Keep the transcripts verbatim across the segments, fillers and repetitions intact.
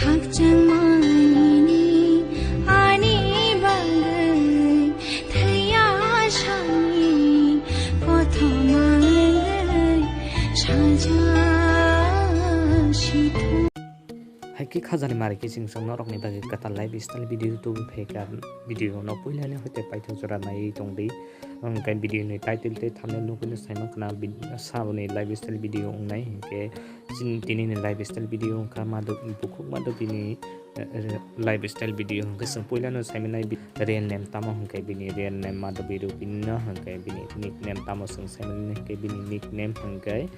Khakchangmani ani bagwi thaya sani kothoma wngwi saja sithung. Hai khe khajani mari khe chwng chwng norokni bagwi kwtal lifestyle video tubu phaikha. Video no puilani hoite paithak jora naiwi tongdi. Hwnkhe video ni title tei thumbnail nugwino saimankha na vid-, saboni lifestyle video wngnai hinkhe. Chini tini ni lifestyle video wngkha Madhu-, Bukhuk Madhubini, eh, eh, lifestyle video hwnkhe chwng puilano saimanai bi-, real name tamo hwnkhe bini real name Madhubi Rupini no hwnkhe bini nickname tamo chwng saimanai hwnkhe bini nickname hwnkhe,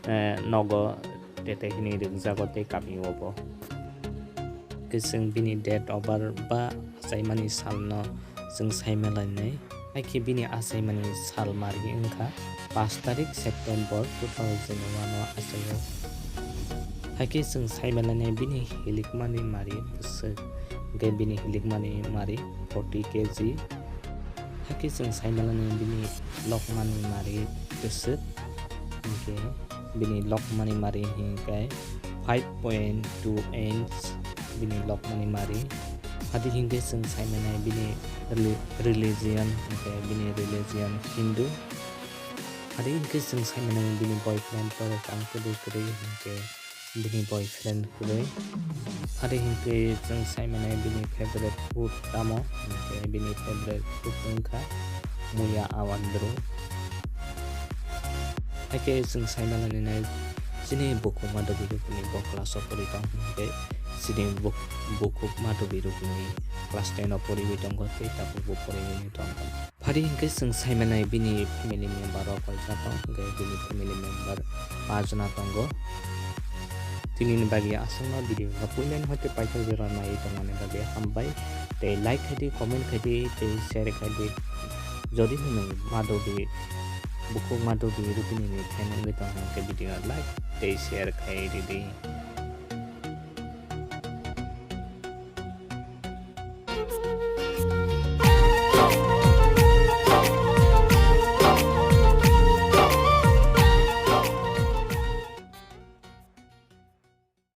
eh, nogo tete hinwi rwngjago tei kamio bo. Hwnkhe chwng bini date of birth ba achaimani salno chwng saimalainai. Haikhe bini achaimani sal mari wngkha paanch tarik September two thousand one o achaio. Haikhe chwng saimalainai bini hilikmani mari bwswk, hwnkhe bini hilikmani mari forty K G. Haikhe chwng saimalainai bini lokmani mari bwswk, hwnkhe bini lokmani mari hinkhe five point two inch bini lokmani mari. Hadi hinkhe chwng saimanai bini reli-, religion, hinkhe bini religion Hindu. Hadi hinkhe chwng saimanai bini boyfriend to tang kwrwi kwrwi hinkhe bini boyfriend kwrwi. Hadi hinkhe chwng saimanai bini favorite food tamo, hinkhe bini favorite food wngkha muya awandru. Haikhe chwng saimanani nai chini Bukhuk Madhubi Rupini bo class o pori tong hinkhe chini Buk-, Bukhuk Madhubi Rupini class ten o poriwi tongo tei tabukbo poriwi tongo. Phari hinkhe chwng saimanai bini family member rok kaisa tong hinkhe bini family member pajna tongo. Tinini bagwi aswkno video no puilani hoite paithak jora naiwi tongmani bagwi hambai. Tei like khaidi, comment khaidi, tei share khaidi. Jodi hwnwi Madhubi, Bukhuk Madhubi Rupini ni fan wngwi tong hwnkhe video no like tei share khai ridi.